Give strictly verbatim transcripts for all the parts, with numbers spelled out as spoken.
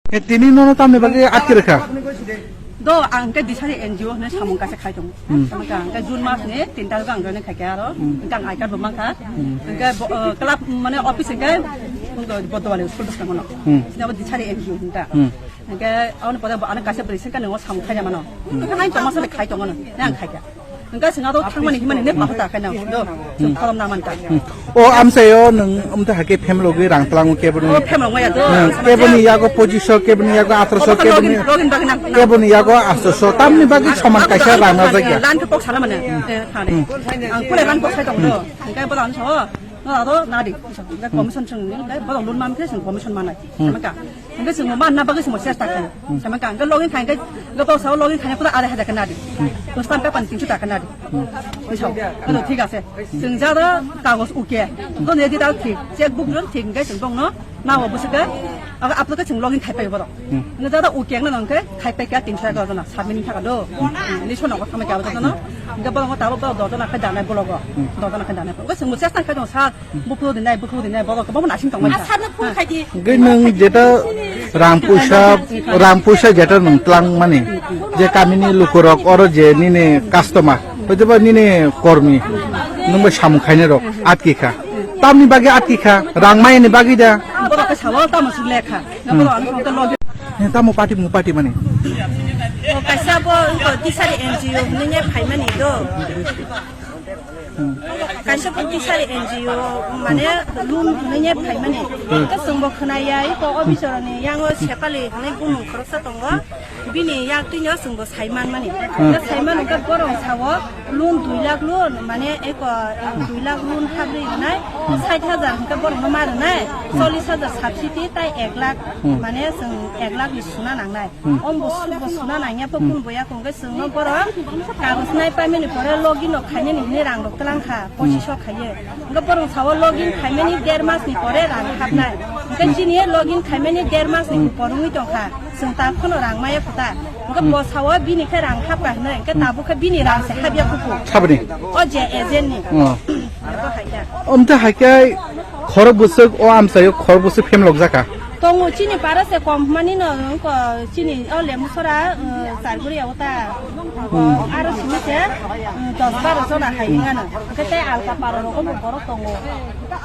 E, tini nono tamni bagwi atki rwkha? Do, ang khe Disari N G O hwnwi samung kaisa khai tongo. Hmm. Samung kha, ang khe June mas ni tin tarikh ang join khaikha aro. Hmm. Hwnkhe ang I card bo mankha. Hmm. Hwnkhe bo, uh, club, mane office hwnkhe Bodwali school bwskango no. Hmm. Sini abo Disari N G O hwnkha. Hmm. Hwnkhe aboni pore bo ano kaisa bwrwi sengkha nwngo samung khaina mano. Hmm. Hwnkhe hain tongma sale khai tongo no. Ne ang khaikha. Hwnkhe chwng aro thangmani himani ne paha ta khaina do. Chwng Hmm. Khorom na mankha. Hmm. O amchaio nwng amtwi hakhe family logwi rang tlango keboni. O family logwi ya do. Hmm, keboni yago pochiso, keboni yago atroso, Obo keboni, login, login bagwi nang, nang. Keboni yago atroso. Tamni bagwi soman kaisa rang na jagya. Lan khe kok sala mane. Eh, thani. Hmm. Ang pura lan kok sai tong do. Hmm. Hwnkhe bo lan so. No aro nadi. Hwnkhe commission chwng ni, hwnkhe bo loan man khe chwng commission manai. Hmm. Sama ka. Hwnkhe chwng manna bagwi chwng chesta khaio. Hmm. Sama ka. Hwnkhe login khai hwnkhe, hwnkhe bo sao login khai pura arai hajar khe nadi. Hmm. To stamp paper ni tinso taka nadi. Buisao? Ano thik ase. Chwng jada kagoj uke. To ne di dal thik. Check book ron thik hwnkhe chwng bongno nao bwswk khe. Aga apno khe chwng login khai pai borok. Hmm. Hwnkhe jada uke wngna nang khe khai pai kha tinso egaroh jona. Submit thaka do. Hmm. Ni sono ko thamai kha jona. Hwnkhe borok tabo borok doh jona khai danai bologo. Hmm. Doh jona khai danai. Hwnkhe chwng bo chesta khai dong sir. Buphuru dinai, buphuru dinai, borok kwbangma nasing tongmani. Asarno phone khai di. Hwnkhe nwng jeta rang puisa, rang puisa jeta nwng tlang mani, je kamini lukurok oro je nini customer, hoitoba nini kormi, nwng bai samung khainai rok atki kha. Tamni bagwi atki kha, rang mayani bagwi da. Borok khe sawo tamo suk lekha. Hmm. Borok ano phone khe login. He, tamo party mu party mani. O kaisa bo, o Tisari N G O hwnwi ne phaimani do. Hmm. Kaisa bo Tisari N G O mane loan hwnwi ne phaimani. Hmm. Hwnkhe chwngbo khwnaya, iko officer ni yango Sepali hwnwi bumung khoroksa tongo. Bini yak twino chwngbo sai manmani. Hmm. Hwnkhe sai mano hwnkhe borok sao loan dui lakh loan, mane iko dui lakh loan habri rwnai, Hmm. sait hajar hwnkhe borokno ma rwnai, Hmm. chollish hajar subsidy tai ek lakh, Hmm. mane chwng ek lakh ni suna nangnai. Hmm. Ombo sukbo suna nangya pho Hmm. kun boya kongkhe chwngno borok kagoj nai paimani pore login no khainani hinwi rang rok twlang kha, Hmm. pochiso khaiye. Hwnkhe borok sao login khaimani der mas ni pore rang hapnai. Hwnkhe Hmm. chini login khaimani der mas ni Hmm. pore wngwi tongkha. Chwng ta phano rang maya kho ta. Hwnkhe Hmm. bo sao bini khe rang hapkha hinwi, hwnkhe Hmm. tabuk khe bini rang se hapya kuku. Sabni? O je agent ni. Oh. Abo hai khe. Omtha hai khe khorok bwswk o amchaio khorok bwswk phem lok jaka. Tongo chini para se kom hwnmani no, wngkha chini o Lemusora, uh, Charguri o ta. Hmm. Aro simi se, uh, dos baro jona hai wngano. Hwnkhe tei alka para rogo bo borok tongo.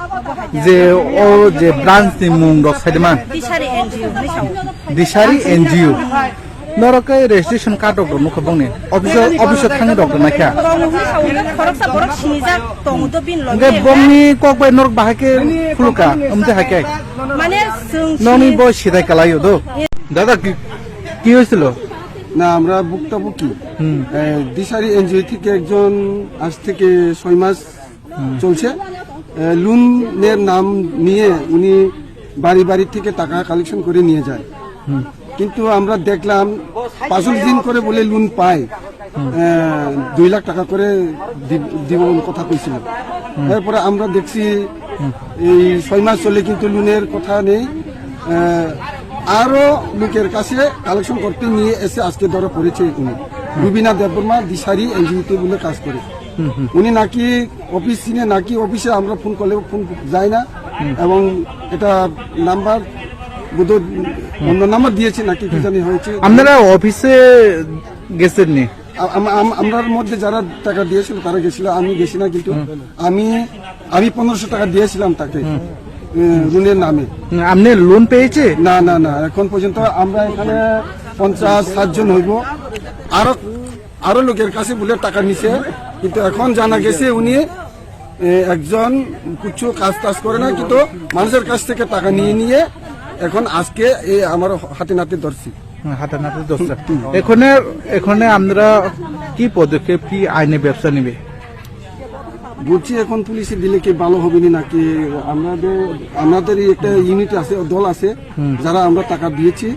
Abo hai khe. Je o je branch ni mung rok sai de man. Tisari N G O ni sao. Disari N G O. Norok khe registration card rok nukha bongni. Office o, office o thangwi rok naikha. Tongo hwnwi sao, hwnkhe khoroksa borok sinijak tongo do bini loge. Hwnkhe bongni kok bai norok bahai khe khuluka, omtwi hai khe. Mane chwng Noni sini bo sidai kalaio do. দাদা কি, কি হয়েছিল? না, আমরা ভুক্তভোগী। হুম। এ, দিশারি এনজিও থেকে একজন আজ থেকে ছয় মাস হুম। চলছে। এ, লোনের নাম নিয়ে উনি বাড়ি বাড়ি থেকে টাকা কালেকশন করে নিয়ে যায়। হুম। কিন্তু আমরা দেখলাম পাঁচশ দিন করে বলে লোন পায়। হুম। এ, দুই লাখ টাকা করে দি-, দিব বলে কথা কইছিল। হুম। এরপরে আমরা দেখছি হুম। এই ছয় মাস চলে কিন্তু লোনের কথা নেই। এ, আরো লোকের কাছে কালেকশন করতে নিয়ে এসে আজকে ধরা পড়েছে উনি। হুম। রুবিনা দেববর্মা দিশারি এনজিওতে বলে কাজ করে। হুম, হুম। উনি নাকি অফিস চিনে, নাকি অফিসে আমরা ফোন করলে ফোন যায় না। হুম। এবং এটা নাম্বার বোধহয় হুম। অন্য নাম্বার দিয়েছে নাকি কি হুম। জানি হয়েছে। আপনারা অফিসে গেছেন নি? আ-, আম-, আম-, আমরার মধ্যে যারা টাকা দিয়েছিল তারা গেছিল, আমি গেছি না, কিন্তু হুম। আমি, আমি পনেরোশো টাকা দিয়েছিলাম তাকে, হুম। এ, ঋণের নামে। হুম, আপনি লোন পেয়েছে? না, না, না, এখন পর্যন্ত আমরা এখানে পঞ্চাশ ষাট জন হইব। আরো, আরো লোকের কাছে বলে টাকা নিছে, কিন্তু এখন জানা গেছে উনি, এ, একজন কিছু কাজ টাজ করে না, কিন্তু মানুষের কাছ থেকে টাকা নিয়ে নিয়ে এখন আজকে এই আমার হাতে নাতে ধরছি। হুম, হাতে নাতে ধরছে। হুম। এখানে, এখানে আপনারা কি পদক্ষেপ, কি আইনি ব্যবস্থা নেবে? বলছি, এখন পুলিশে দিলে কি ভালো হবে নি নাকি? আমাদের, আমাদেরই একটা ইউনিট আছে, দল আছে, হুম। যারা আমরা টাকা দিয়েছি,